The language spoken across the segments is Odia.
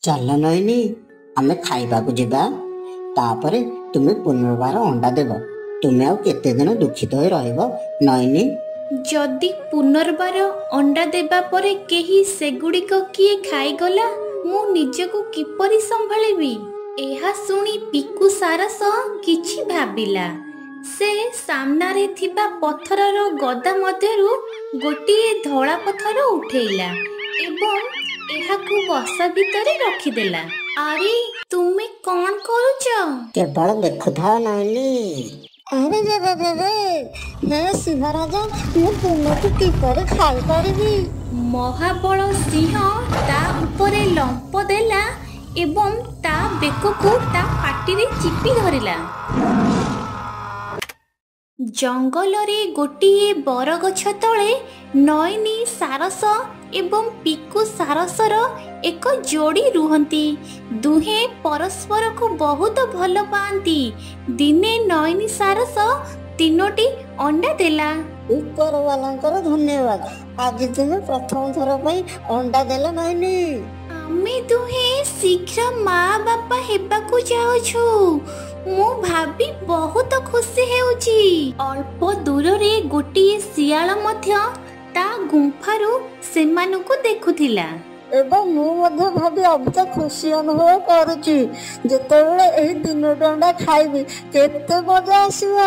ଚାଲ ନଇନି, ଆମେ ଖାଇବାକୁ ଯିବା, ତାପରେ ତୁମେ ପୁନର୍ବାର ଅଣ୍ଡା ଦେବ। ତୁମେ ଆଉ କେତେ ଦିନ ଦୁଃଖିତ ହୋଇ ରହିବ ନଇନି? ଯଦି ପୁନର୍ବାର ଅଣ୍ଡା ଦେବା ପରେ କେହି ସେଗୁଡ଼ିକ କିଏ ଖାଇଗଲା, ମୁଁ ନିଜକୁ କିପରି ସମ୍ଭାଳିବି? ଏହା ଶୁଣି ପିକୁ ସାରସ କିଛି ଭାବିଲା। ସେ ସାମ୍ନାରେ ଥିବା ପଥରର ଗଦା ମଧ୍ୟରୁ ଗୋଟିଏ ଧଳା ପଥର ଉଠେଇଲା ଏବଂ ଏହାକୁ ବସା ଭିତରେ ରଖିଦେଲା। ଆରେ, ତୁମେ କଣ କରୁଛ? କେବଳ ଦେଖୁଥାଅ ନଇନି। ଆରେ ରେ ରେ ରେ ରେ, ହେ ସିଂହରାଜା, ମୁଁ ତୁମକୁ କିପରି ଖାଇପାରିବି? ମହାବଳ ସିଂହ ତା ଉପରେ ଲମ୍ପ ଦେଲା ଏବଂ ତା ବେକକୁ ତା ପାଟିରେ ଚିପି ଧରିଲା। ଜଙ୍ଗଲରେ ଗୋଟିଏ ବରଗଛ ତଳେ ନଇନି ସାରସ ଏବଂ ପିକୁ ସାରସର ଏକ ଯୋଡ଼ି ରୁହନ୍ତି। ଦୁହେଁ ପରସ୍ପରକୁ ବହୁତ ଭଲ ପାଆନ୍ତି। ଦିନେ ନଇନି ସାରସ 3ଟି ଅଣ୍ଡା ଦେଲା। ଉପରବାଲାଙ୍କର ଧନ୍ୟବାଦ, ଆଜି ତୁମେ ପ୍ରଥମ ଥର ପାଇଁ ଅଣ୍ଡା ଦେଲ ନଇନି। ଆମେ ଦୁହେଁ ଶୀଘ୍ର ମା ବାପା ହେବାକୁ ଯାଉଛୁ। ମୁଁ ଭାବି ବହୁତ ଖୁସି ହେଉଛି। ଅଳ୍ପ ଦୂରରେ ଗୋଟିଏ ଶିଆଳ ମଧ୍ୟ ତା ଗୁମ୍ଫାରୁ ସେମାନଙ୍କୁ ଦେଖୁଥିଲା। ଏବଂ ମୁଁ ମଧ୍ୟ ଭାବି ଅଭୂତ ଖୁସି ଅନୁଭବ କରୁଛି। ଯେତେବେଳେ ଏହି 3ଟି ଅଣ୍ଡା ଖାଇବି, କେତେ ମଜା ଆସିବ।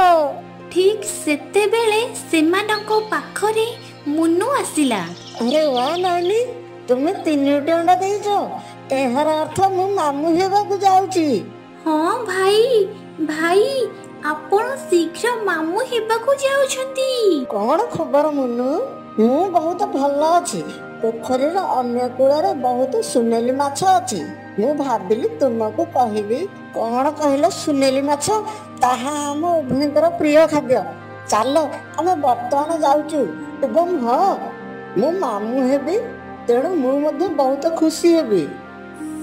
ଠିକ ସେତେବେଳେ ସେମାନଙ୍କ ପାଖରେ ମୁନୁ ଆସିଲା। ଆରେ ୱା ନଇନି, ତୁମେ 3ଟି ଅଣ୍ଡା ଦେଇଛ, ଏହାର ଅର୍ଥ ମୁଁ ମାମୁଁ ହେବାକୁ ଯାଉଛି। ହଁ ଭାଇ, ଭାଇ, ଆପଣ ଶୀଘ୍ର ମାମୁଁ ହେବାକୁ ଯାଉଛନ୍ତି। କଣ ଖବର ମୁନୁ? ମୁଁ ବହୁତ ଭଲ ଅଛି। ପୋଖରୀର ଅନ୍ୟ କୂଳରେ ବହୁତ ସୁନେଲି ମାଛ ଅଛି। ମୁଁ ଭାବିଲି ତୁମକୁ କହିବି। କଣ କହିଲ, ସୁନେଲି ମାଛ? ତାହା ଆମ ଉଭୟଙ୍କର ପ୍ରିୟ ଖାଦ୍ୟ। ଚାଲ, ଆମେ ବର୍ତ୍ତମାନ ଯାଉଛୁ। ଏବଂ ହଁ, ମୁଁ ମାମୁଁ ହେବି, ତେଣୁ ମୁଁ ମଧ୍ୟ ବହୁତ ଖୁସି ହେବି।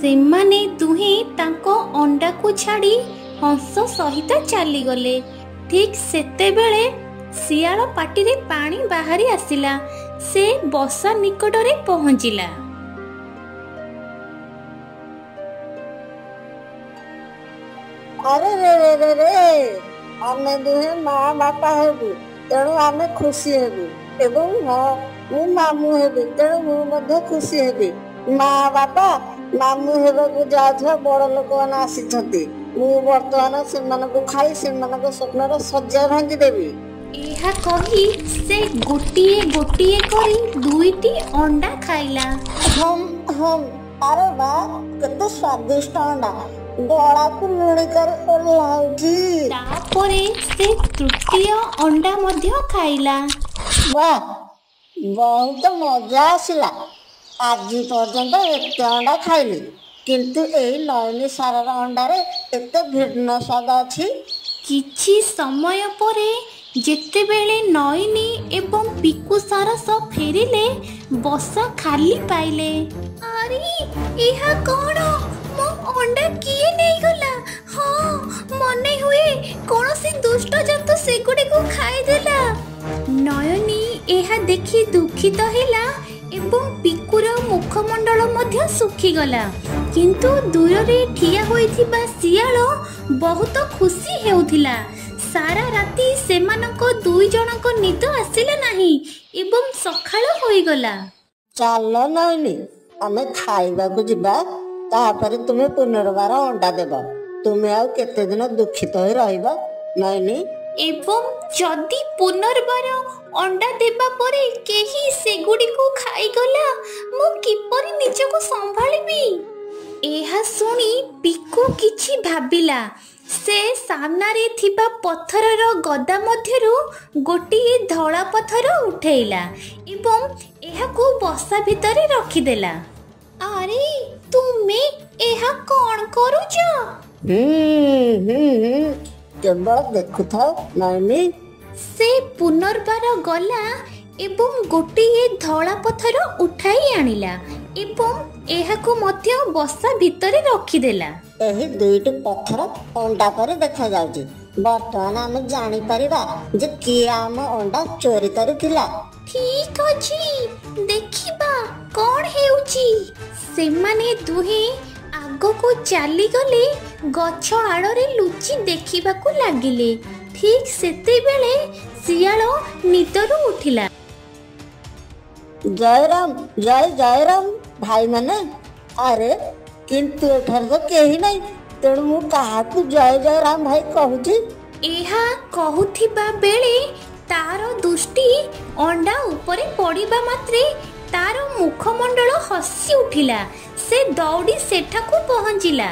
ସେମାନେ ଦୁହେଁ ତାଙ୍କ ଅଣ୍ଡାକୁ ଛାଡ଼ି ହଂସ ସହିତ ଚାଲିଗଲେ। ଠିକ ସେତେବେଳେ ଶିଆଳ ପାଟିରେ ପାଣି ବାହାରି ଆସିଲା। ସେ ବସା ନିକଟରେ ପହଞ୍ଚିଲା। ଆରେ ରେ ରେ ରେ ରେ, ଆମେ ଦୁହେଁ ମା ବାପା ହେବୁ, ତେଣୁ ଆମେ ଖୁସି ହେବୁ। ଏବଂ ହଁ, ମୁଁ ମାମୁଁ ହେବି, ତେଣୁ ମୁଁ ମଧ୍ୟ ଖୁସି ହେବି। ମା ବାପା, ମାମୁଁ ହେବାକୁ ଯାଉଥିବା ବଡ ଲୋକମାନେ ଆସିଛନ୍ତି। ମୁଁ ବର୍ତ୍ତମାନ ସେମାନଙ୍କୁ ଖାଇ ସେମାନଙ୍କ ସ୍ୱପ୍ନର ଶଯ୍ୟା ଭାଙ୍ଗିଦେବି। ଏହା କହି ସେ ଗୋଟିଏ ଗୋଟିଏ କରି 2ଟି ଅଣ୍ଡା ଖାଇଲା। ହମ୍ ହମ୍, ଆରେ ବା, କେତେ ସ୍ୱାଦିଷ୍ଟ ଅଣ୍ଡା, ଗଳାକୁ ଲୁଣି କରି ଓହ୍ଲାଉଛି। ତାପରେ ସେ ତୃତୀୟ ଅଣ୍ଡା ମଧ୍ୟ ଖାଇଲା। ବାଃ, ବହୁତ ମଜା ଆସିଲା। ଆଜି ପର୍ଯ୍ୟନ୍ତ ଏତେ ଅଣ୍ଡା ଖାଇଲି, କିନ୍ତୁ ଏଇ ନଇନି ସାରର ଅଣ୍ଡାରେ ଏତେ ଭିନ୍ନ ସ୍ୱାଦ ଅଛି। କିଛି ସମୟ ପରେ ଯେତେବେଳେ ନଇନି ଏବଂ ପିକୁ ସାରସ ଫେରିଲେ, ବସା ଖାଲି ପାଇଲେ। ଆରେ, ଏହା କଣ? ମୋ ଅଣ୍ଡା କିଏ ନେଇଗଲା? ହଁ, ମନେ ହୁଏ କୌଣସି ଦୁଷ୍ଟ ଜନ୍ତୁ ସେଗୁଡ଼ିକୁ ଖାଇଦେଲା। ନୟନୀ ଏହା ଦେଖି ଦୁଃଖିତ ହେଲା ଏବଂ ପିକୁର ମୁଖମଣ୍ଡଳ ମଧ୍ୟ ଶୁଖିଗଲା। କିନ୍ତୁ ଦୂରରେ ଠିଆ ହୋଇଥିବା ଶିଆଳ ବହୁତ ଖୁସି ହେଉଥିଲା। ସାରା ରାତି ସେମାନଙ୍କ 2 ଜଣଙ୍କ ନିଦ ଆସିଲା ନାହିଁ ଏବଂ ସକାଳ ହୋଇଗଲା। ଚାଲ ନଇନି, ଆମେ ଖାଇବାକୁ ଯିବା, ତାପରେ ତୁମେ ପୁନର୍ବାର ଅଣ୍ଡା ଦେବ। ତୁମେ ଆଉ କେତେ ଦିନ ଦୁଃଖିତ ହୋଇ ରହିବ ନଇନି? ଏବଂ ଯଦି ପୁନର୍ବାର ଅଣ୍ଡା ଦେବା ପରେ କେହି ସେଗୁଡ଼ିକୁ ଖାଇଗଲା, ମୁଁ କିପରି ନିଜକୁ ସମ୍ଭାଳିବି? ଏହା ଶୁଣି ପିକୁ କିଛି ଭାବିଲା। ସେ ସାମ୍ନାରେ ଥିବା ପଥରର ଗଦା ମଧ୍ୟରୁ ଗୋଟିଏ ଧଳା ପଥର ଉଠେଇଲା ଏବଂ ଏହାକୁ ବସା ଭିତରେ ରଖିଦେଲା। ଆରେ, ତୁମେ ଏହା କଣ କରୁଛ? ହୁଁ ହୁଁ ହୁଁ, କେବଳ ଦେଖୁଥାଅ ନଇନି। ସେ ପୁନର୍ବାର ଗଲା ଏବଂ ଗୋଟିଏ ଧଳା ପଥର ଉଠାଇ ଆଣିଲା ଏବଂ ଏହାକୁ ମଧ୍ୟ ବସା ଭିତରେ ରଖିଦେଲା। ଏହି 2ଟି ପଥର ଅଣ୍ଡା ପରି ଦେଖାଯାଉଛି। ବର୍ତ୍ତମାନ ଆମେ ଜାଣିପାରିବା ଯେ କିଏ ଆମ ଅଣ୍ଡା ଚୋରି କରିଥିଲା। ଠିକ ଅଛି, ଦେଖିବା କଣ ହେଉଛି। ସେମାନେ ଦୁହେଁ ଆଗକୁ ଚାଲିଗଲେ ଗଛ ଆଳରେ ଲୁଚି ଦେଖିବାକୁ ଲାଗିଲେ। ଠିକ୍ ସେତେବେଳେ ଶିଆଳ ନିଦରୁ ଉଠିଲା। ଜୟ ରାମ, ଜୟ ଜୟ ରାମ ଭାଇମାନେ। ଆରେ, କିନ୍ତୁ ଏଠାରେ ତ କେହି ନାହିଁ, ତେଣୁ ମୁଁ କାହାକୁ ଜୟ ଜୟ ରାମ ଭାଇ କହୁଛି? ଏହା କହୁଥିବା ବେଳେ ତାର ଦୃଷ୍ଟି ଅଣ୍ଡା ଉପରେ ପଡ଼ିବା ମାତ୍ରେ ତାର ମୁଖମଣ୍ଡଳ ହସି ଉଠିଲା। ସେ ଦୌଡ଼ି ସେଠାକୁ ପହଞ୍ଚିଲା।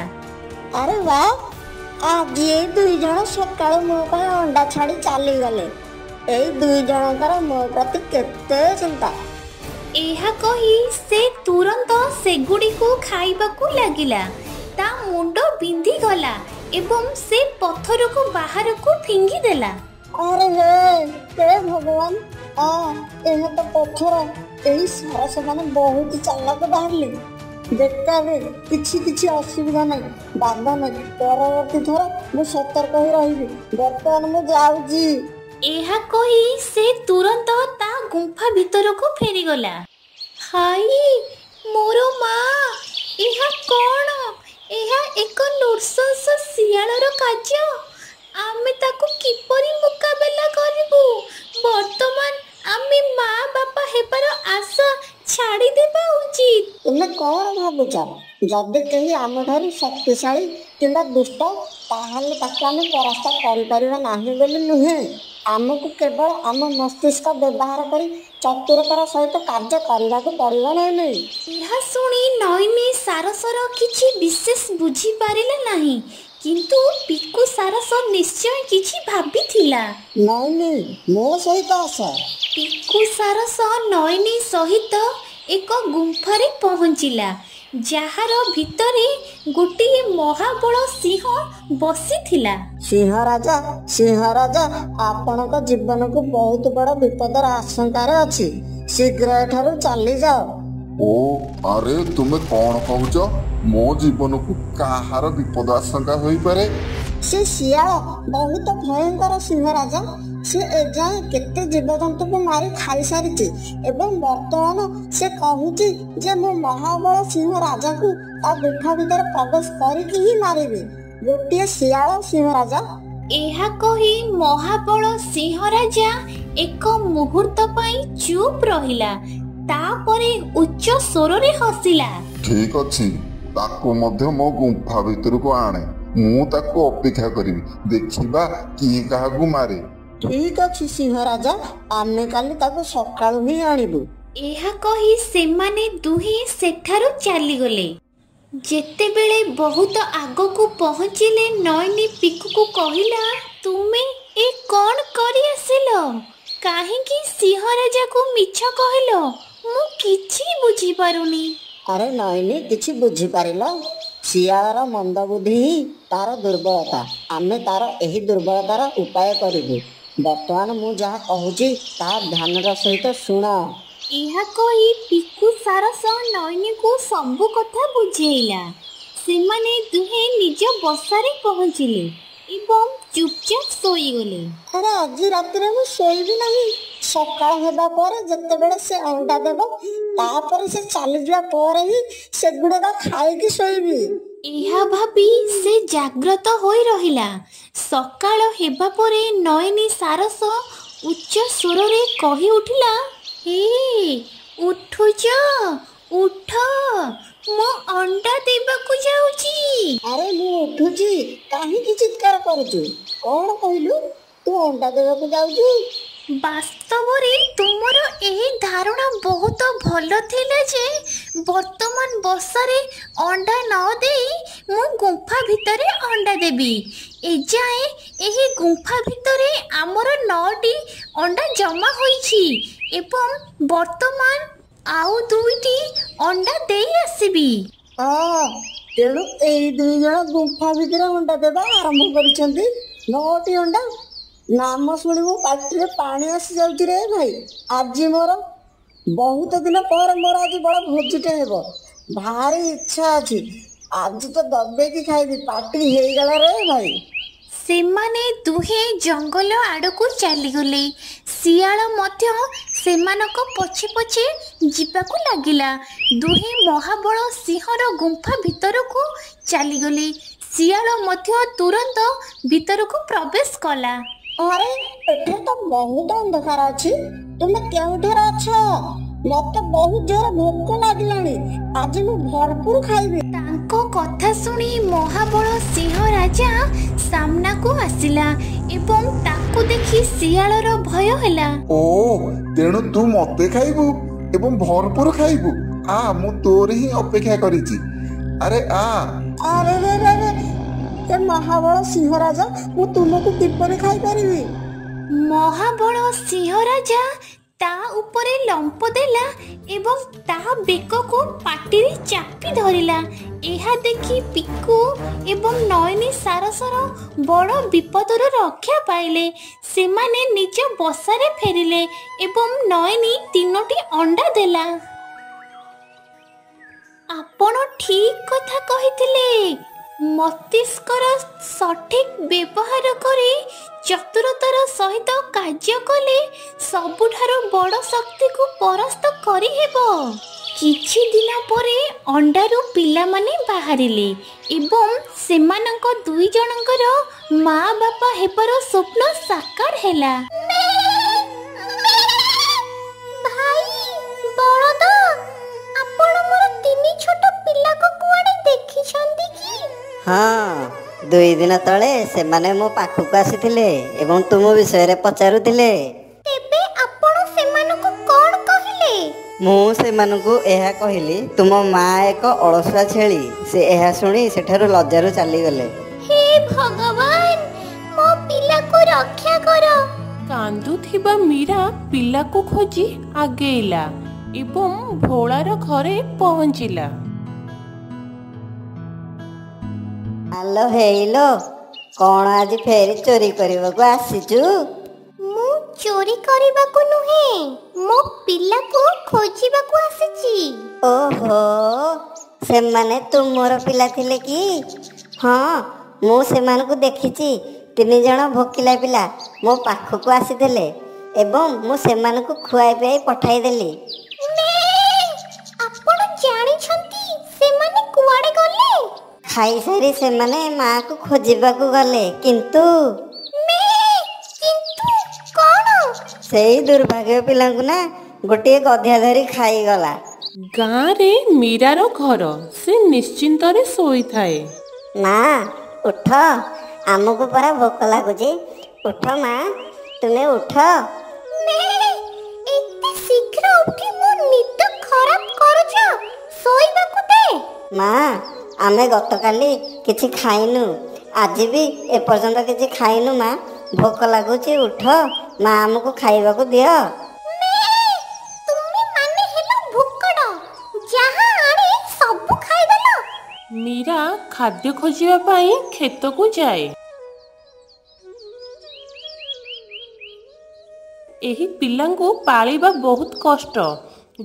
ଆରେ ବା, ଆଜି ଏଇ ଦୁଇ ଜଣ ସକାଳୁ ମୋ ପାଇଁ ଅଣ୍ଡା ଛାଡ଼ି ଚାଲିଗଲେ। ଏଇ ଦୁଇ ଜଣଙ୍କର ମୋ ପ୍ରତି କେତେ ଚିନ୍ତା। ଏହା କହି ସେ ତୁରନ୍ତ ସେଗୁଡ଼ିକୁ ଖାଇବାକୁ ଲାଗିଲା। ତା ମୁଣ୍ଡ ବିନ୍ଧିଗଲା ଏବଂ ସେ ପଥରକୁ ବାହାରକୁ ଫିଙ୍ଗିଦେଲା। ଆରେ ହେ, ହେ ଭଗବାନ, ଆ ଏହା ତ ପଥର। ଏହି ସାରସମାନେ ବହୁତ ଚାଲାକ ବାହାରିଲେ। ବେକାରରେ କିଛି କିଛି ଅସୁବିଧା ନାହିଁ, ବାଧା ନାହିଁ। ପରବର୍ତ୍ତୀ ଥର ମୁଁ ସତର୍କ ହୋଇ ରହିବି। ବର୍ତ୍ତମାନ ମୁଁ ଯାଉଛି। ଏହା କହି ସେ ତୁରନ୍ତ ତା ଗୁମ୍ଫା ଭିତରକୁ ଫେରିଗଲା। ହାଇ ମୋର ମା, ଏହା କ'ଣ? ଏହା ଏକ ନୃଶଂସ ଶିଆଳର କାର୍ଯ୍ୟ। ଆମେ ତାକୁ କିପରି ମୁକାବିଲା କରିବୁ? ବର୍ତ୍ତମାନ ଆମେ ମା ବାପା ହେବାର ଆଶା ଛାଡ଼ିଦେବା ଉଚିତ। ତୁମେ କ'ଣ ଭାବୁଛ? ଯଦି କେହି ଆମଠାରୁ ଶକ୍ତିଶାଳୀ କିମ୍ବା ଦୁଷ୍ଟ, ତାହେଲେ ତାକୁ ଆମେ ପରାସ୍ତ କରିପାରିବା ନାହିଁ ବୋଲି ନୁହେଁ। ଆମକୁ କେବଳ ଆମ ମସ୍ତିଷ୍କ ବ୍ୟବହାର କରି ଚତୁରତାର ସହିତ କାର୍ଯ୍ୟ କରିବାକୁ ପଡ଼ିବ। ନାହିଁ। ଏହା ଶୁଣି ନଇନି ସାରସର କିଛି ବିଶେଷ ବୁଝିପାରିଲା ନାହିଁ, କିନ୍ତୁ ପିକୁ ସାରସ ନିଶ୍ଚୟ କିଛି ଭାବିଥିଲା। ନଇନି, ମୋ ସହିତ ଆସ। ପିକୁ ସାରସ ନଇନି ସହିତ ଏକ ଗୁମ୍ଫାରେ ପହଞ୍ଚିଲା, ଯାହାର ଭିତରେ ଗୋଟିଏ ମହାବଳ ସିଂହ ବସିଥିଲା। ସିଂହ ରାଜା, ସିଂହ ରାଜା, ଆପଣଙ୍କ ଜୀବନକୁ ବହୁତ ବଡ଼ ବିପଦର ଆଶଙ୍କାରେ ଅଛି। ଶୀଘ୍ର ଏଠାରୁ ଚାଲିଯାଅ। ଓ ଆରେ, ତୁମେ କ'ଣ କହୁଛ? ମୋ ଜୀବନକୁ କାହାର ବିପଦ ଆଶଙ୍କା ହୋଇପାରେ? ସେ ଶିଆଳ ବହୁତ ଭୟଙ୍କର ସିଂହ ରାଜା। ସେ ଏଯାଏଁ କେତେ ଜୀବଜନ୍ତୁଙ୍କୁ ମାରି ଖାଇସାରିଛି ଏବଂ ବର୍ତ୍ତମାନ ସେ କହୁଛି ଯେ ମୁଁ ମହାବଳ ସିଂହ ରାଜାକୁ ତା ଗୁମ୍ଫା ଭିତରେ ପ୍ରବେଶ କରିକି ହିଁ ମାରିବି। ଗୋଟିଏ ଶିଆଳ ସିଂହ ରାଜା। ଏହା କହି ମହାବଳ ସିଂହ ରାଜା ଏକ ମୁହୂର୍ତ୍ତ ପାଇଁ ଚୁପ୍ ରହିଲା। ତାପରେ ଉଚ୍ଚ ସ୍ୱରରେ ହସିଲା। ଠିକ ଅଛି, ତାକୁ ମଧ୍ୟ ମୋ ଗୁମ୍ଫା ଭିତରକୁ ଆଣେ। ମୁଁ ତାକୁ ଅପେକ୍ଷା କରିବି, ଦେଖିବା କିଏ କାହାକୁ ମାରେ। ଠିକ ଅଛି ସିଂହ ରାଜା, ଆମେ କାଲି ତାକୁ ସକାଳୁ ହିଁ ଆଣିବୁ। ଏହା କହି ସେମାନେ ଦୁହେଁ ସେଠାରୁ ଚାଲିଗଲେ। ଯେତେବେଳେ ବହୁତ ଆଗକୁ ପହଞ୍ଚିଲେ, ନଇନି ପିକୁକୁ କହିଲା, ତୁମେ ଏ କ'ଣ କରି ଆସିଲ? କାହିଁକି ସିଂହ ରାଜାକୁ ମିଛ କହିଲ? ମୁଁ କିଛି ବୁଝିପାରୁନି। ଆରେ ନଇନି, କିଛି ବୁଝିପାରିଲ? ଶିଆଳର ମନ୍ଦବୁଦ୍ଧି ହିଁ ତାର ଦୁର୍ବଳତା। ଆମେ ତାର ଏହି ଦୁର୍ବଳତାର ଉପାୟ କରିବୁ। ବର୍ତ୍ତମାନ ମୁଁ ଯାହା କହୁଛି ତାହା ଧ୍ୟାନର ସହିତ ଶୁଣ। ଏହା କହି ପିକୁ ସାରସ ନଇନିକୁ ସବୁ କଥା ବୁଝେଇଲା। ସେମାନେ ଦୁହେଁ ନିଜ ବସାରେ ପହଞ୍ଚିଲେ ଏବଂ ଚୁପଚାପ ଶୋଇଗଲେ। ଆରେ, ଆଜି ରାତିରେ ମୁଁ ଶୋଇବି ନାହିଁ। ସକାଳ ହେବା ପରେ ଯେତେବେଳେ ସେ ଅଣ୍ଡା ଦେବ, ତାପରେ ସେ ଚାଲିଯିବା ପରେ ହିଁ ସେଗୁଡ଼ାକ ଖାଇକି ଶୋଇବି। ଏହା ଭାବି ସେ ଜାଗ୍ରତ ହୋଇ ରହିଲା। ସକାଳ ହେବା ପରେ ନୟନୀ ସାରସ ଉଚ୍ଚ ସ୍ୱରରେ କହି ଉଠିଲା, ହେ, ଉଠୁଛ? ଉଠ, ମୁଁ ଅଣ୍ଡା ଦେବାକୁ ଯାଉଛି। ଆରେ, ମୁଁ ଉଠୁଛି, କାହିଁକି ଚିତ୍କାର କରୁଛୁ? କ'ଣ କହିଲୁ, ତୁ ଅଣ୍ଡା ଦେବାକୁ ଯାଉଛୁ? ବାସ୍ତବରେ ତୁମର ଏହି ଧାରଣା ବହୁତ ଭଲ ଥିଲା ଯେ ବର୍ତ୍ତମାନ ବସାରେ ଅଣ୍ଡା ନ ଦେଇ ମୁଁ ଗୁମ୍ଫା ଭିତରେ ଅଣ୍ଡା ଦେବି। ଏଯାଏଁ ଏହି ଗୁମ୍ଫା ଭିତରେ ଆମର 9ଟି ଅଣ୍ଡା ଜମା ହୋଇଛି ଏବଂ ବର୍ତ୍ତମାନ ଆଉ 2ଟି ଅଣ୍ଡା ଦେଇ ଆସିବି। ହଁ, ତେଣୁ ଏଇ ଦୁଇ ଜଣ ଗୁମ୍ଫା ଭିତରେ ଅଣ୍ଡା ଦେବା ଆରମ୍ଭ କରିଛନ୍ତି। 9ଟି ଅଣ୍ଡା ନାମ ଶୁଣି ମୋ ପାଟିରେ ପାଣି ଆସିଯାଉଛି ରେ ଭାଇ। ଆଜି ମୋର ବହୁତ ଦିନ ପରେ ମୋର ଆଜି ବଡ଼ ଭୋଜିଟେ ହେବ। ଭାରି ଇଚ୍ଛା ଅଛି, ଆଜି ତ ଦବେଇକି ଖାଇବି। ପାଟି ହେଇଗଲା ରେ ଭାଇ। ସେମାନେ ଦୁହେଁ ଜଙ୍ଗଲ ଆଡ଼କୁ ଚାଲିଗଲେ। ଶିଆଳ ମଧ୍ୟ ସେମାନଙ୍କ ପଛେ ପଛେ ଯିବାକୁ ଲାଗିଲା। ଦୁହେଁ ମହାବଳ ସିଂହର ଗୁମ୍ଫା ଭିତରକୁ ଚାଲିଗଲେ। ଶିଆଳ ମଧ୍ୟ ତୁରନ୍ତ ଭିତରକୁ ପ୍ରବେଶ କଲା। ଆରେ, ଏଠାରେ ତ ବହୁତ ଅନ୍ଧକାର ଅଛି। ତୁମେ କେଉଁଠାରେ ଅଛ? ମତେ ବହୁତ ଜୋରେ ଭୋକ ଲାଗିଲାଣି। ଆଜି ମୁଁ ଭରପୁର ଖାଇବି। ତାଙ୍କ କଥା ଶୁଣି ମହାବଳ ସିଂହ ରାଜା ସାମ୍ନାକୁ ଆସିଲା ଏବଂ ତାକୁ ଦେଖି ଶିଆଳର ଭୟ ହେଲା। ଓ, ତେଣୁ ତୁ ମତେ ଖାଇବୁ ଏବଂ ଭରପୁର ଖାଇବୁ। ଆ, ମୁଁ ତୋର ହିଁ ଅପେକ୍ଷା କରିଛି। ଆରେ ଆ। ଆରେ ରେ ରେ ରେ, ଏ ମହାବଳ ସିଂହ ରାଜା, ମୁଁ ତୁମକୁ କିପରି ଖାଇପାରିବି? ମହାବଳ ସିଂହ ରାଜା ତା ଉପରେ ଲମ୍ପ ଦେଲା ଏବଂ ତା ବେକକୁ ପାଟିରେ ଚାପି ଧରିଲା। ଏହା ଦେଖି ପିକୁ ଏବଂ ନୟନୀ ସାରସର ବଡ଼ ବିପଦରୁ ରକ୍ଷା ପାଇଲେ। ସେମାନେ ନିଜ ବସାରେ ଫେରିଲେ ଏବଂ ନୟନୀ 3ଟି ଅଣ୍ଡା ଦେଲା। ଆପଣ ଠିକ୍ କଥା କହିଥିଲେ। ମସ୍ତିଷ୍କର ସଠିକ୍ ବ୍ୟବହାର କରି ଚତୁରତାର ସହିତ କାର୍ଯ୍ୟ କଲେ ସବୁଠାରୁ ବଡ଼ ଶକ୍ତିକୁ ପରାସ୍ତ କରିହେବ। କିଛି ଦିନ ପରେ ଅଣ୍ଡାରୁ ପିଲାମାନେ ବାହାରିଲେ ଏବଂ ସେମାନଙ୍କ 2 ଜଣଙ୍କର ମା ବାପା ହେବାର ସ୍ୱପ୍ନ ସାକାର ହେଲା। ଭାଇ ବଳଦ, ଆପଣ ମୋର 3 ଛୋଟ ପିଲାକୁ କୁଆଡ଼େ ଦେଖିଛନ୍ତି କି? ହଁ, 2 ଦିନ ତଳେ ସେମାନେ ମୋ ପାଖକୁ ଆସିଥିଲେ ଏବଂ ତୁମ ବିଷୟରେ ପଚାରୁଥିଲେ। ତେବେ ଆପଣ ସେମାନଙ୍କୁ କ'ଣ କହିଲେ? ମୁଁ ସେମାନଙ୍କୁ ଏହା କହିଲି, ତୁମ ମା ଏକ ଅଳସୁଆ ଛେଳି। ସେ ଏହା ଶୁଣି ସେଠାରୁ ଲଜ୍ଜାରୁ ଚାଲିଗଲେ। ହେ ଭଗବାନ, ମୋ ପିଲାକୁ ରକ୍ଷା କର। କାନ୍ଦୁଥିବା ମୀରା ପିଲାକୁ ଖୋଜି ଆଗେଇଲା ଏବଂ ଭୋଳାର ଘରେ ପହଞ୍ଚିଲା। ଆଲୋ ହେଇଲୋ, କ'ଣ ଆଜି ଫେରି ଚୋରି କରିବାକୁ ଆସିଛୁ? ମୁଁ ଚୋରି କରିବାକୁ ନୁହେଁ, ମୋ ପିଲାକୁ ଖୋଜିବାକୁ ଆସିଛି। ଓହୋ, ସେମାନେ ତୁମର ପିଲା ଥିଲେ କି? ହଁ, ମୁଁ ସେମାନଙ୍କୁ ଦେଖିଛି। 3 ଜଣ ଭୋକିଲା ପିଲା ମୋ ପାଖକୁ ଆସିଥିଲେ ଏବଂ ମୁଁ ସେମାନଙ୍କୁ ଖୁଆଇ ପିଆଇ ପଠାଇଦେଲି। ଆପଣ ଜାଣିଛନ୍ତି ସେମାନେ କୁଆଡ଼େ ଗଲେ? ଖାଇସାରି ସେମାନେ ମାକୁ ଖୋଜିବାକୁ ଗଲେ, କିନ୍ତୁ କିନ୍ତୁ କ'ଣ? ସେଇ ଦୁର୍ଭାଗ୍ୟ ପିଲାଙ୍କୁ ନା ଗୋଟିଏ ଗଧିଆ ଧରି ଖାଇଗଲା। ଗାଁରେ ମୀରାର ଘର। ସେ ନିଶ୍ଚିନ୍ତରେ ଶୋଇଥାଏ। ମା ଉଠ, ଆମକୁ ପରା ଭୋକ ଲାଗୁଛି। ଉଠ ମା, ତୁମେ ଉଠ। ଏତେ ଶୀଘ୍ର ଉଠି ମୋ ନିଦ ଖରାପ କରୁଛ, ଶୋଇବାକୁ ଦେ। ମା, ଆମେ ଗତକାଲି କିଛି ଖାଇନୁ, ଆଜି ବି ଏପର୍ଯ୍ୟନ୍ତ କିଛି ଖାଇନୁ। ମା, ଭୋକ ଲାଗୁଛି, ଉଠ ମା, ଆମକୁ ଖାଇବାକୁ ଦିଅ। ତୁମେ ମାନେ ହେଲ ଭୋକଡ଼, ଯାହା ଆଣେ ସବୁ ଖାଇଦେଲ। ମୀରା ଖାଦ୍ୟ ଖୋଜିବା ପାଇଁ କ୍ଷେତକୁ ଯାଏ। ଏହି ପିଲାଙ୍କୁ ପାଳିବା ବହୁତ କଷ୍ଟ।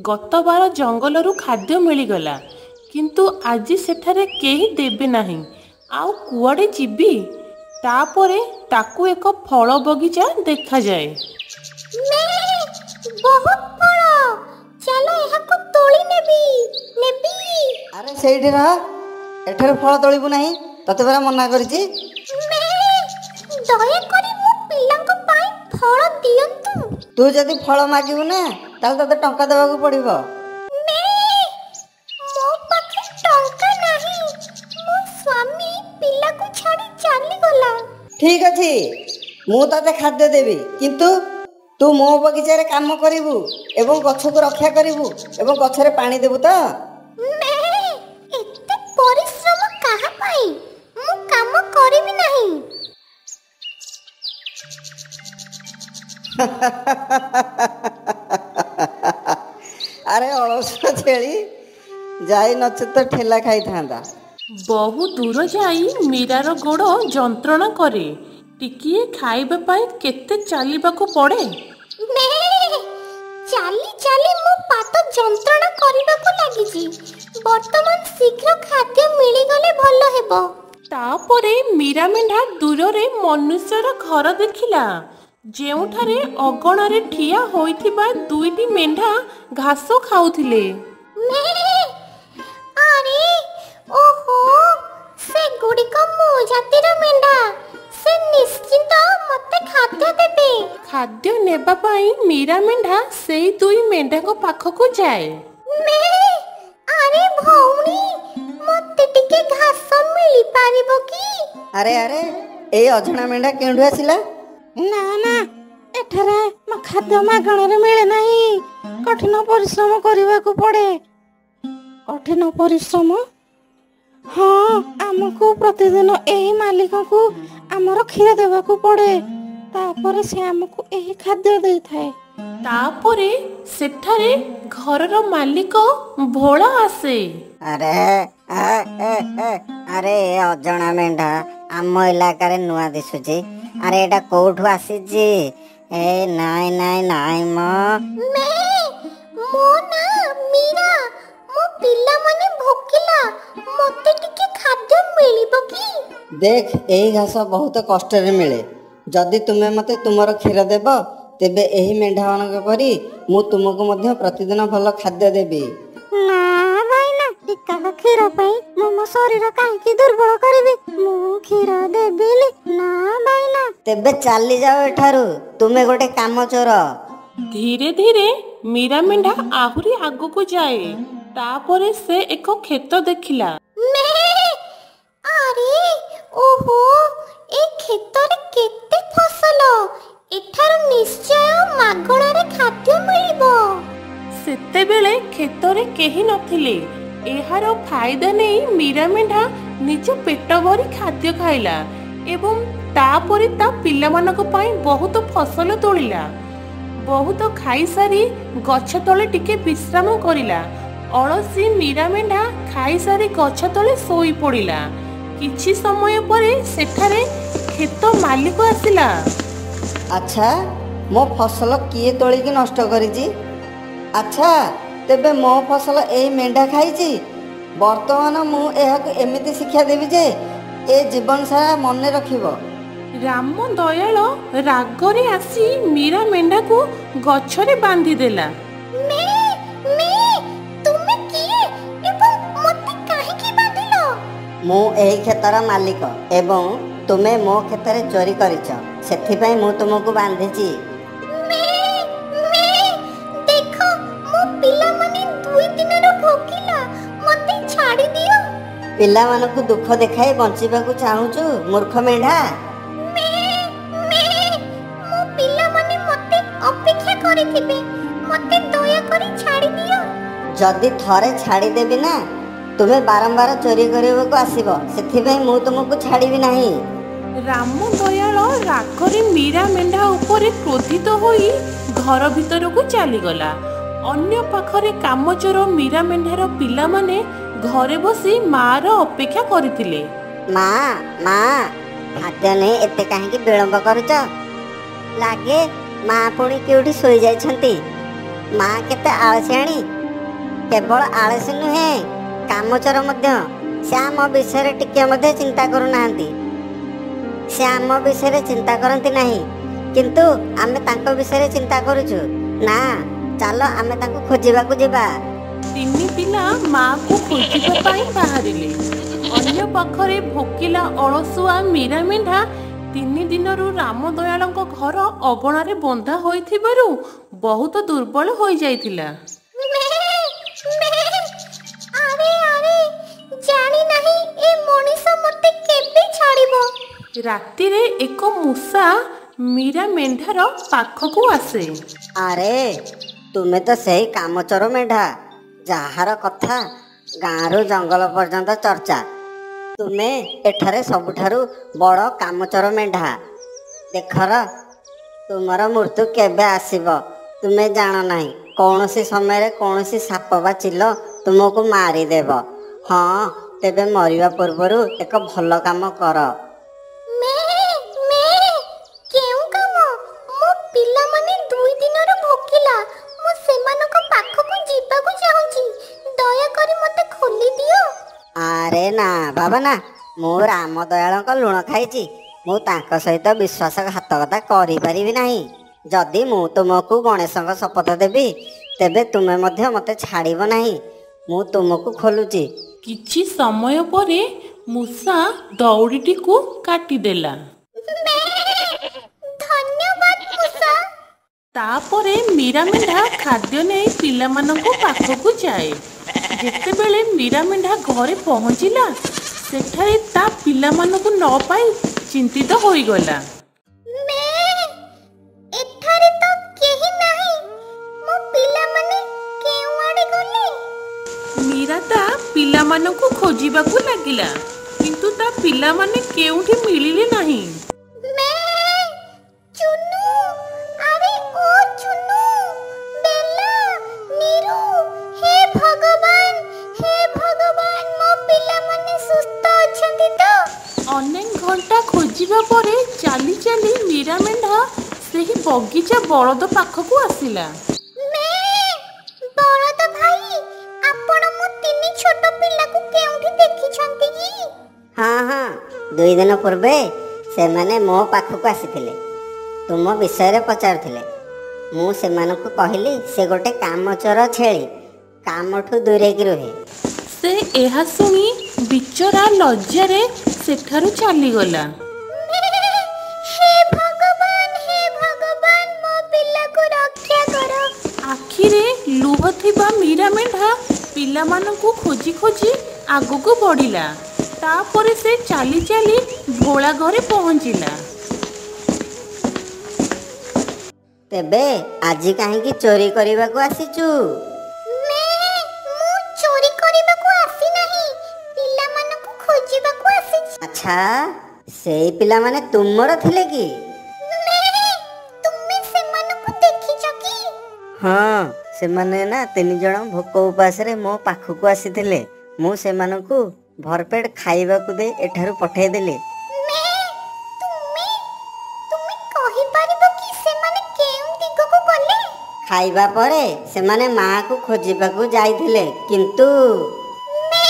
ଗତବାର ଜଙ୍ଗଲରୁ ଖାଦ୍ୟ ମିଳିଗଲା, କିନ୍ତୁ ଆଜି ସେଠାରେ କେହି ଦେବେ ନାହିଁ। ଆଉ କୁଆଡ଼େ ଯିବି? ତାପରେ ତାକୁ ଏକ ଫଳ ବଗିଚା ଦେଖାଯାଏ। ବହୁତ ଫଳ, ଚାଲ ଏହାକୁ ତୋଳି ନେବି ନେବି। ଆରେ ସେଇଠି ରହ, ଏଠାରୁ ଫଳ ତୋଳିବୁ ନାହିଁ, ତତେ ପରା ମନା କରିଛି। ଦୟାକରି ମୋ ପିଲାଙ୍କ ପାଇଁ ଫଳ ଦିଅନ୍ତୁ। ତୁ ଯଦି ଫଳ ମାଗିବୁ ନା, ତାହେଲେ ତତେ ଟଙ୍କା ଦେବାକୁ ପଡ଼ିବ। ମୋ ପାଖେ ଟଙ୍କା ନାହିଁ, ମୋ ସ୍ୱାମୀ ପିଲାକୁ ଛାଡ଼ି ଚାଲିଗଲା। ଠିକ ଅଛି, ମୁଁ ତତେ ଖାଦ୍ୟ ଦେବି, କିନ୍ତୁ ତୁ ମୋ ବଗିଚାରେ କାମ କରିବୁ ଏବଂ ଗଛକୁ ରକ୍ଷା କରିବୁ ଏବଂ ଗଛରେ ପାଣି ଦେବୁ ତ? ଏତେ ପରିଶ୍ରମ କାହା ପାଇଁ? ମୁଁ କାମ କରିବି ନାହିଁ। ଆରେ ଅଳସୁଆ ଛେଳି, ଯାଇ ନଚେତ ଠେଲା ଖାଇଥାନ୍ତା। ବହୁ ଦୂର ଯାଇ ମୀରାର ଗୋଡ଼ ଯନ୍ତ୍ରଣା କରେ। ଟିକିଏ ଖାଇବା ପାଇଁ କେତେ ଚାଲିବାକୁ ପଡ଼େ। ଚାଲି ଚାଲି ମୋ ପାଦ ଯନ୍ତ୍ରଣା କରିବାକୁ ଲାଗିଛି। ବର୍ତ୍ତମାନ ଶୀଘ୍ର ଖାଦ୍ୟ ମିଳିଗଲେ ଭଲ ହେବ। ତାପରେ ମୀରା ମେଣ୍ଢା ଦୂରରେ ମନୁଷ୍ୟର ଘର ଦେଖିଲା, ଯେଉଁଠାରେ ଅଗଣାରେ ଠିଆ ହୋଇଥିବା ଦୁଇଟି ମେଣ୍ଢା ଘାସ ଖାଉଥିଲେ। ଆରେ ଓହୋ, ସେଗୁଡ଼ିକ ମୋ ଜାତିର ମେଣ୍ଢା। ସେ ନିଶ୍ଚିନ୍ତ ମତେ ଖାଦ୍ୟ ଦେବେ। ଖାଦ୍ୟ ନେବା ପାଇଁ ମୀରା ମେଣ୍ଢା ସେଇ ଦୁଇ ମେଣ୍ଢାଙ୍କ ପାଖକୁ ଯାଏ। ଆରେ ଭଉଣୀ, ମତେ ଟିକେ ଘାସ ମିଳିପାରିବ କି? ଆରେ ଆରେ, ଏଇ ଅଜଣା ମେଣ୍ଢା କେଉଁଠୁ ଆସିଲା? ନା ନା, ଏଠାରେ ଖାଦ୍ୟ ମାଗଣାରେ ମିଳେ ନାହିଁ, କଠିନ ପରିଶ୍ରମ କରିବାକୁ ପଡେ। କଠିନ ପରିଶ୍ରମ? ହଁ, ଆମକୁ ପ୍ରତିଦିନ ଏହି ମାଲିକକୁ ଆମର କ୍ଷୀର ଦେବାକୁ ପଡେ, ତାପରେ ସେ ଆମକୁ ଏହି ଖାଦ୍ୟ ଦେଇଥାଏ। ତାପରେ ସେଠାରେ ଘରର ମାଲିକ ଭୋଳା ଆସେ। ଆରେ ଆରେ, ଏ ଅଜଣା ମେଣ୍ଢା ଆମ ଇଲାକାରେ ନୂଆ ଦିଶୁଛି। ଆରେ, ଏଇଟା କୋଉଠୁ ଆସିଛି? ଏ ନାଇଁ ନାଇଁ ନାଇଁ ମ। ମୋ ନାଁ ମୀରା, ମୋ ପିଲାମାନେ ଭୋକିଲା, ମତେ ଟିକେ ଖାଦ୍ୟ ମିଳିବ କି? ଦେଖ, ଏହି ଘାସ ବହୁତ କଷ୍ଟରେ ମିଳେ। ଯଦି ତୁମେ ମୋତେ ତୁମର କ୍ଷୀର ଦେବ, ତେବେ ଏହି ମେଣ୍ଢାମାନଙ୍କ ପରି ମୁଁ ତୁମକୁ ମଧ୍ୟ ପ୍ରତିଦିନ ଭଲ ଖାଦ୍ୟ ଦେବି। ନା ଭାଇନା, ଟିକାକ କ୍ଷୀର ପାଇଁ ମୁଁ ମୋ ଶରୀର କାହିଁକି ଦୁର୍ବଳ କରିବି? ମୁଁ କ୍ଷୀର ଦେବିନି, ନା ଭାଇନା। ତେବେ ଚାଲିଯାଅ ଏଠାରୁ, ତୁମେ ଗୋଟେ କାମଚୋର। ଧୀରେ ଧୀରେ ମୀରା ମେଣ୍ଢା ଆହୁରି ଆଗକୁ ଯାଏ। ତାପରେ ସେ ଏକ କ୍ଷେତ ଦେଖିଲା। ଆରେ ଓହୋ, ଏ କ୍ଷେତରେ କେତେ ଫସଲ! ଏଠାରୁ ନିଶ୍ଚୟ ମାଗଣାରେ ଖାଦ୍ୟ ମିଳିବ। ସେତେବେଳେ କ୍ଷେତରେ କେହି ନଥିଲେ। ଏହାର ଫାଇଦା ନେଇ ମୀରା ମେଣ୍ଢା ନିଜ ପେଟ ଭରି ଖାଦ୍ୟ ଖାଇଲା ଏବଂ ତାପରେ ତା ପିଲାମାନଙ୍କ ପାଇଁ ବହୁତ ଫସଲ ତୋଳିଲା। ବହୁତ ଖାଇସାରି ଗଛ ତଳେ ଟିକେ ବିଶ୍ରାମ କରିଲା। ଅଳସୀ ମୀରା ମେଣ୍ଢା ଖାଇସାରି ଗଛ ତଳେ ଶୋଇ ପଡ଼ିଲା। କିଛି ସମୟ ପରେ ସେଠାରେ କ୍ଷେତ ମାଲିକ ଆସିଲା। ଆଚ୍ଛା, ମୋ ଫସଲ କିଏ ତୋଳିକି ନଷ୍ଟ କରିଛି? ଆଚ୍ଛା, ତେବେ ମୋ ଫସଲ ଏଇ ମେଣ୍ଢା ଖାଇଛି। ବର୍ତ୍ତମାନ ମୁଁ ଏହାକୁ ଏମିତି ଶିକ୍ଷା ଦେବି ଯେ ଏ ଜୀବନ ସାରା ମନେ ରଖିବ। ରାମ ଦୟାଳ ରାଗରେ ଆସି ମୀରା ମେଣ୍ଢାକୁ ଗଛରେ ବାନ୍ଧିଦେଲା। ତୁମେ କିଏ ଏବଂ ମତେ କାହିଁକି ବାନ୍ଧିଲ? ମୁଁ ଏହି କ୍ଷେତର ମାଲିକ ଏବଂ ତୁମେ ମୋ କ୍ଷେତରେ ଚୋରି କରିଛ, ସେଥିପାଇଁ ମୁଁ ତୁମକୁ ବାନ୍ଧିଛି। ଦେଖ, ମୋ ପିଲାମାନେ 2 ଦିନରୁ ଭୋକିଲା, ମତେ ଛାଡ଼ି ଦିଅ। ପିଲାମାନଙ୍କୁ ଦୁଃଖ ଦେଖାଇ ବଞ୍ଚିବାକୁ ଚାହୁଁଛୁ, ମୂର୍ଖ ମେଣ୍ଢା? ମୋ ପିଲାମାନେ ମତେ ଅପେକ୍ଷା କରିଥିବେ, ମତେ ଦୟାକରି ଛାଡ଼ି ଦିଅ। ଯଦି ଥରେ ଛାଡ଼ିଦେବି ନା, ତୁମେ ବାରମ୍ବାର ଚୋରି କରିବାକୁ ଆସିବ, ସେଥିପାଇଁ ମୁଁ ତୁମକୁ ଛାଡ଼ିବି ନାହିଁ। ରାମ ଦୟାଳ ରାଗରେ ମୀରା ମେଣ୍ଢା ଉପରେ କ୍ରୋଧିତ ହୋଇ ଘର ଭିତରକୁ ଚାଲିଗଲା। ଅନ୍ୟ ପାଖରେ କାମଚୋର ମୀରା ମେଣ୍ଢାର ପିଲାମାନେ ଘରେ ବସି ମାର ଅପେକ୍ଷା କରିଥିଲେ। ମା, ମା, ଖାଦ୍ୟ ନେଇ ଏତେ କାହିଁକି ବିଳମ୍ବ କରୁଛ? ଲାଗେ ମା ପୁଣି କେଉଁଠି ଶୋଇଯାଇଛନ୍ତି। ମା କେତେ ଆଳସିଆଣୀ! କେବଳ ଆଳସୀ ନୁହେଁ, କାମଚୋର ମଧ୍ୟ। ସେ ଆମ ବିଷୟରେ ଟିକେ ମଧ୍ୟ ଚିନ୍ତା କରୁନାହାନ୍ତି। ସେ ଆମ ବିଷୟରେ ଚିନ୍ତା କରନ୍ତି ନାହିଁ, କିନ୍ତୁ ଆମେ ତାଙ୍କ ବିଷୟରେ ଚିନ୍ତା କରୁଛୁ। ନା, ଚାଲ ଆମେ ତାଙ୍କୁ ଖୋଜିବାକୁ ଯିବା। ତିନି ପିଲା ମାକୁ ଖୋଜିବା ପାଇଁ ବାହାରିଲେ। ଅନ୍ୟ ପାଖରେ ଭୋକିଲା ଅଳସୁଆ ମୀରା ମେଣ୍ଢା 3 ଦିନରୁ ରାମଦୟାଳଙ୍କ ଘର ଅଗଣାରେ ବନ୍ଧା ହୋଇଥିବାରୁ ବହୁତ ଦୁର୍ବଳ ହୋଇଯାଇଥିଲା। ଆରେ ଆରେ, ଜାଣି ନାହିଁ ଏ ମଣିଷ ମତେ କେବେ ଛାଡ଼ିବ। ରାତିରେ ଏକ ମୂଷା ମୀରା ମେଣ୍ଢାର ପାଖକୁ ଆସେ। ଆରେ, ତୁମେ ତ ସେଇ କାମଚୋର ମେଣ୍ଢା ଯାହାର କଥା ଗାଁରୁ ଜଙ୍ଗଲ ପର୍ଯ୍ୟନ୍ତ ଚର୍ଚ୍ଚା। ତୁମେ ଏଠାରେ ସବୁଠାରୁ ବଡ଼ କାମଚୋର ମେଣ୍ଢା। ଦେଖର, ତୁମର ମୃତ୍ୟୁ କେବେ ଆସିବ ତୁମେ ଜାଣ ନାହିଁ। କୌଣସି ସମୟରେ କୌଣସି ସାପ ବା ଚିଲ ତୁମକୁ ମାରିଦେବ। ହଁ, ତେବେ ମରିବା ପୂର୍ବରୁ ଏକ ଭଲ କାମ କର। କେଉଁ କାମ? ମୋ ପିଲାମାନେ 2 ଦିନରୁ ଭୋକିଲା, ମୁଁ ସେମାନଙ୍କ ପାଖକୁ ଯିବାକୁ ଚାହୁଁଛି, ଦୟାକରି ମତେ ଖୋଲି ଦିଅ। ଆରେ ନା ବାବା ନା, ମୁଁ ରାମଦୟାଳଙ୍କ ଲୁଣ ଖାଇଛି। ମୁଁ ତାଙ୍କ ସହିତ ବିଶ୍ୱାସଘାତକତା କରିପାରିବି ନାହିଁ। ଯଦି ମୁଁ ତୁମକୁ ଗଣେଶଙ୍କ ଶପଥ ଦେବି, ତେବେ ତୁମେ ମଧ୍ୟ ମୋତେ ଛାଡ଼ିବ ନାହିଁ। ମୁଁ ତୁମକୁ ଖୋଲୁଛି। କିଛି ସମୟ ପରେ ମୂଷା ଦଉଡ଼ିଟିକୁ କାଟିଦେଲା। ଧନ୍ୟବାଦ ମୂଷା। ତାପରେ ମୀରା ମେଣ୍ଢା ଖାଦ୍ୟ ନେଇ ପିଲାମାନଙ୍କ ପାଖକୁ ଯାଏ। ଯେତେବେଳେ ମୀରା ମେଣ୍ଢା ଘରେ ପହଞ୍ଚିଲା, ସେଠାରେ ତା ପିଲାମାନଙ୍କୁ ନ ପାଇ ଚିନ୍ତିତ ହୋଇଗଲା। ମେ, ଏଠାରେ ତ କେହି ନାହିଁ। ମୋ ପିଲାମାନେ କେଉଁଆଡ଼େ ଗଲେ? ମୀରା ତା ପିଲାମାନଙ୍କୁ ଖୋଜିବାକୁ ଲାଗିଲା, କିନ୍ତୁ ତା ପିଲାମାନେ କେଉଁଠି ମିଳିଲେ ନାହିଁ। ମେ, ଚୁନୁ, ଆରେ ଓ ଚୁନୁ, ବେଲା, ନିରୁ, ହେ ଭଗବାନ, ହେ ଭଗବାନ, ମୋ ପିଲାମାନେ ସୁସ୍ଥ ଅଛନ୍ତି ତ? ଅନେକ ଘଣ୍ଟା ଖୋଜିବା ପରେ ଚାଲି ଚାଲି ମୀରା ମେଣ୍ଢା ସେହି ବଗିଚା ବଳଦ ପାଖକୁ ଆସିଲା। ମେ, ବଳଦ ଭାଇ, ଆପଣ ମୋ ତିନି ଛୋଟ ପିଲାକୁ କେଉଁଠି ଦେଖିଛନ୍ତି କି? ହଁ ହଁ, 2 ଦିନ ପୂର୍ବେ ସେମାନେ ମୋ ପାଖକୁ ଆସିଥିଲେ, ତୁମ ବିଷୟରେ ପଚାରୁଥିଲେ। ମୁଁ ସେମାନଙ୍କୁ କହିଲି ସେ ଗୋଟେ କାମଚୋର ଛେଳି, କାମଠୁ ଦୂରେଇକି ରୁହେ। ସେ ଏହା ଶୁଣି ବିଚରା ଲଜ୍ଜାରେ ସେଠାରୁ ଚାଲିଗଲା। ହେ ଭଗବାନ, ହେ ଭଗବାନ, ମୋ ପିଲାକୁ ରକ୍ଷା କର। ଆଖିରେ ଲୁହ ଥିବା ମୀରା ମେଣ୍ଢା ପିଲାମାନଙ୍କୁ ଖୋଜି ଖୋଜି ଆଗକୁ ବଢ଼ିଲା। ତାପରେ ସେ ଚାଲି ଚାଲି ଭୋଳା ଘରେ ପହଞ୍ଚିଲା। ତେବେ ଆଜି କାହିଁକି ଚୋରି କରିବାକୁ ଆସିଛୁ? ମେ, ମୁଁ ଚୋରି କରିବାକୁ ଆସିନାହିଁ, ପିଲାମାନଙ୍କୁ ଖୋଜିବାକୁ ଆସିଛି। ଆଚ୍ଛା, ସେଇ ପିଲାମାନେ ତୁମର ଥିଲେ କି? ମେ, ତୁମେ ସେମାନଙ୍କୁ ଦେଖିଛ କି? ହଁ, ସେମାନେ ନା 3 ଜଣ ଭୋକ ଉପାସରେ ମୋ ପାଖକୁ ଆସିଥିଲେ। ମୁଁ ସେମାନଙ୍କୁ ଭରପେଟ ଖାଇବାକୁ ଦେଇ ଏଠାରୁ ପଠେଇଦେଲି। ମେ, ତୁମେ ତୁମେ କହିପାରିବ କି ସେମାନେ କେଉଁ ଦିଗକୁ ଗଲେ? ଖାଇବା ପରେ ସେମାନେ ମାଆକୁ ଖୋଜିବାକୁ ଯାଇଥିଲେ, କିନ୍ତୁ ମେ,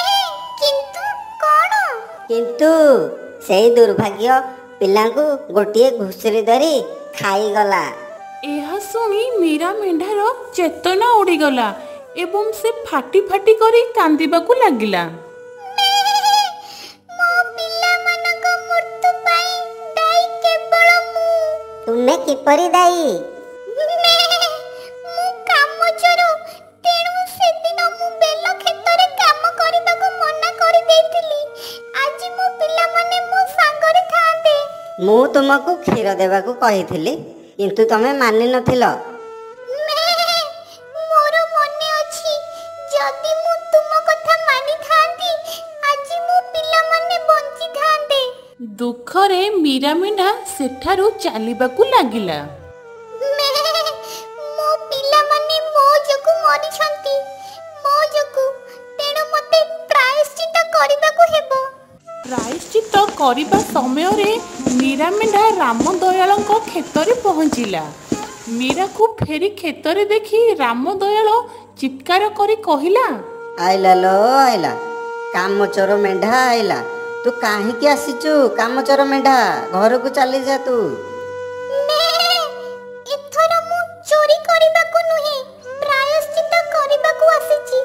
କିନ୍ତୁ କଣ? କିନ୍ତୁ ସେଇ ଦୁର୍ଭାଗ୍ୟ ପିଲାଙ୍କୁ ଗୋଟିଏ ଘୁଷୁରି ଧରି ଖାଇଗଲା। ଏହା ଶୁଣି ମୀରା ମେଣ୍ଢାର ଚେତନା ଉଡ଼ିଗଲା ଏବଂ ସେ ଫାଟି ଫାଟି କରି କାନ୍ଦିବାକୁ ଲାଗିଲା। ମେ, ମୋ ପିଲାମାନଙ୍କ ମୃତ୍ୟୁ ପାଇଁ ଦାୟୀ କେବଳ ମୁଁ। ତୁମେ କିପରି ଦାୟୀ? ମେ, ମୁଁ କାମଚୋର, ତେଣୁ ସେଦିନ ମୁଁ ବେଲ କ୍ଷେତରେ କାମ କରିବାକୁ ମନା କରିଦେଇଥିଲି। ଆଜି ମୋ ପିଲାମାନେ ମୋ ସାଙ୍ଗରେ ଥାଆନ୍ତେ। ମୁଁ ତୁମକୁ କ୍ଷୀର ଦେବାକୁ କହିଥିଲି, କିନ୍ତୁ ତମେ ମାନି ନଥିଲ। ମେ, ମୋର ମନେ ଅଛି, ଯଦି ମୁଁ ତୁମ କଥା ମାନିଥାନ୍ତି, ଆଜି ମୋ ପିଲାମାନେ ବଞ୍ଚିଥାନ୍ତେ। ଦୁଃଖରେ ମୀରା ମେଣ୍ଢା ସେଠାରୁ ଚାଲିବାକୁ ଲାଗିଲା। ମେ, ମୋ ପିଲାମାନେ ମୋ ଯୋଗୁ ମରିଛନ୍ତି, ମୋ ଯୋଗୁ, ତେଣୁ ମୋତେ ପ୍ରାୟଶ୍ଚିତ୍ତ କରିବାକୁ ହେବ। ପ୍ରାୟଶ୍ଚିତ୍ତ କରିବା ସମୟରେ ମୀରା ମେଣ୍ଢା ରାମଦୟାଳଙ୍କ କ୍ଷେତରେ ପହଞ୍ଚିଲା। ମୀରାକୁ ଫେରି କ୍ଷେତରେ ଦେଖି ରାମଦୟାଳ ଚିତ୍କାର କରି କହିଲା, ଆଇଲା ଲୋ ଆଇଲା, କାମଚୋର ମେଣ୍ଢା ଆଇଲା। ତୁ କାହିଁକି ଆସିଛୁ କାମଚୋର ମେଣ୍ଢା? ଘରକୁ ଚାଲିଯା ତୁ। ମେ, ଏଥର ମୁଁ ଚୋରି କରିବାକୁ ନୁହେଁ, ପ୍ରାୟଶ୍ଚିତ୍ତ କରିବାକୁ ଆସିଛି।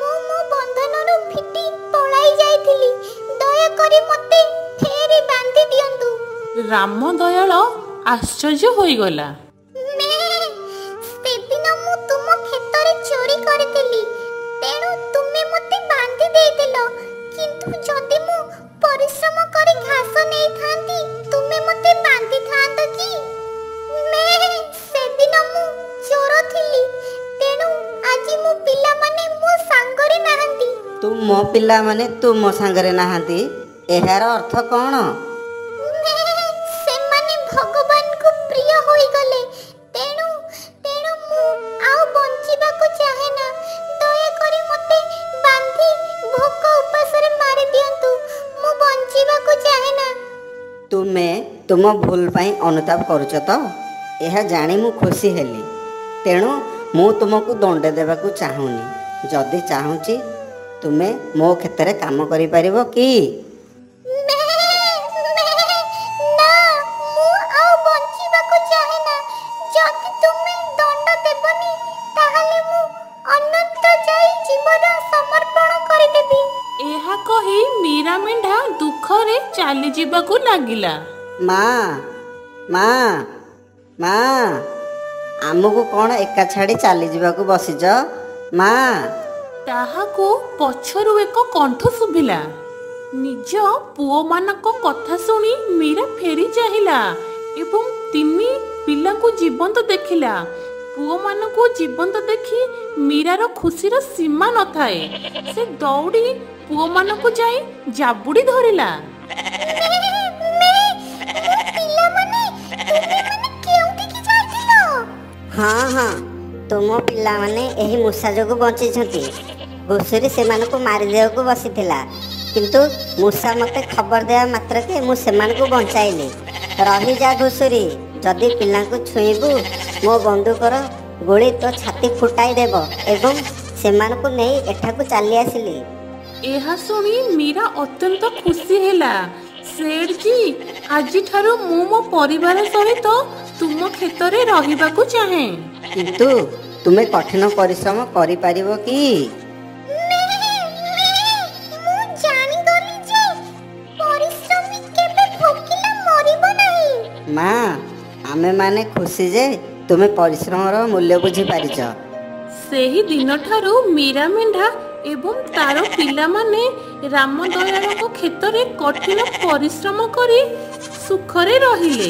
ମୁଁ ମୋ ବନ୍ଧନରୁ ଫିଟି ପଳାଇ ଯାଇଥିଲି। ଦୟାକରି ମୋତେ ଫେରି ବାନ୍ଧି ଦିଅନ୍ତୁ। ରାମଦୟାଳ ଆଶ୍ଚର୍ଯ୍ୟ ହୋଇଗଲା। ମେ, ସେଦିନ ମୁଁ ତୁମ କ୍ଷେତରେ ଚୋରି କରିଥିଲି, ତେଣୁ ତୁମେ ମୋତେ ବାନ୍ଧି ଦେଇଥିଲ। କିନ୍ତୁ ଯଦି ମୁଁ ପରିଶ୍ରମ କରି ଘାସ ନେଇଥାନ୍ତି, ତୁମେ ମୋତେ ବାନ୍ଧିଥାନ୍ତ କି? ମେ, ସେଦିନ ମୁଁ ଚୋର ଥିଲି, ତେଣୁ ଆଜି ମୋ ପିଲାମାନେ ମୋ ସାଙ୍ଗରେ ନାହାନ୍ତି। ତୁମ ପିଲାମାନେ ତୁମ ସାଙ୍ଗରେ ନାହାନ୍ତି, ଏହାର ଅର୍ଥ କଣ? ମେ, ସେମାନେ ଭଗବାନଙ୍କୁ ପ୍ରିୟ ହୋଇଗଲେ, ତେଣୁ ତେଣୁ ମୁଁ ଆଉ ବଞ୍ଚିବାକୁ ଚାହେଁ ନା। ଦୟାକରି ମୋତେ ବାନ୍ଧି ଭୋକ ଉପାସରେ ମାରି ଦିଅନ୍ତୁ। ମୁଁ ବଞ୍ଚିବାକୁ ଚାହେଁ ନା। ତୁମେ ତୁମ ଭୁଲ ପାଇଁ ଅନୁତାପ କରୁଛ ତ? ଏହା ଜାଣି ମୁଁ ଖୁସି ହେଲି। ତେଣୁ ମୁଁ ତୁମକୁ ଦଣ୍ଡ ଦେବାକୁ ଚାହୁଁନି। ଯଦି ଚାହୁଁଛି, ତୁମେ ମୋ କ୍ଷେତରେ କାମ କରିପାରିବ କି? ତାହେଲେ ମୁଁ ଅନନ୍ତ ଯାଇ ଜୀବନ ସମର୍ପଣ କରିଦେବି। ଏହା କହି ମୀରା ମେଣ୍ଢା ଦୁଃଖରେ ଚାଲିଯିବାକୁ ଲାଗିଲା। ମା, ମା, ମା, ଆମକୁ କ'ଣ ଏକା ଛାଡ଼ି ଚାଲିଯିବାକୁ ବସିଛ ମା? ତାହାକୁ ପଛରୁ ଏକ କଣ୍ଠ ଶୁଭିଲା। ନିଜ ପୁଅମାନଙ୍କ କଥା ଶୁଣି ମୀରା ଫେରି ଚାହିଁଲା ଏବଂ ତିନି ପିଲାଙ୍କୁ ଜୀବନ୍ତ ଦେଖିଲା। ପୁଅମାନଙ୍କୁ ଜୀବନ୍ତ ଦେଖି ମୀରାର ଖୁସିର ସୀମା ନଥାଏ। ସେ ଦୌଡ଼ି ପୁଅମାନଙ୍କୁ ଯାଇ ଜାବୁଡ଼ି ଧରିଲା। ପିଲାମାନେ, ତୁମେମାନେ କେଉଁଠିକି ଯାଇଥିଲ? ହଁ ହଁ, ତୁମ ପିଲାମାନେ ଏହି ମୂଷା ଯୋଗୁଁ ବଞ୍ଚିଛନ୍ତି। ଘୁଷୁରୀ ସେମାନଙ୍କୁ ମାରିଦେବାକୁ ବସିଥିଲା, କିନ୍ତୁ ମୂଷା ମୋତେ ଖବର ଦେବା ମାତ୍ରକେ ମୁଁ ସେମାନଙ୍କୁ ବଞ୍ଚାଇଲି। ରହିଯା ଘୁଷୁରୀ, ଯଦି ପିଲାଙ୍କୁ ଛୁଇଁବୁ ମୋ ବନ୍ଧୁକର ଗୁଳି ତୋ ଛାତି ଫୁଟାଇ ଦେବ, ଏବଂ ସେମାନଙ୍କୁ ନେଇ ଏଠାକୁ ଚାଲି ଆସିଲି। ଏହା ଶୁଣି ମୀରା ଅତ୍ୟନ୍ତ ଖୁସି ହେଲା। ସେଠ୍, ଆଜିଠାରୁ ମୁଁ ମୋ ପରିବାର ସହିତ ତୁମ କ୍ଷେତରେ ରହିବାକୁ ଚାହେଁ। କିନ୍ତୁ ତୁମେ କଠିନ ପରିଶ୍ରମ କରିପାରିବ କି? ମୁଁ ଜାଣିଗଲି ଯେ ପରିଶ୍ରମୀ କେବେ ଭୋକିଲା ମରିବ ନାହିଁ। ମା, ଆମେମାନେ ଖୁସି ଯେ ତୁମେ ପରିଶ୍ରମର ମୂଲ୍ୟ ବୁଝିପାରିଛ। ସେହି ଦିନଠାରୁ ମୀରା ମେଣ୍ଢା ଏବଂ ତାର ପିଲାମାନେ ରାମଦୟାଳଙ୍କ କ୍ଷେତରେ କଠିନ ପରିଶ୍ରମ କରି ସୁଖରେ ରହିଲେ।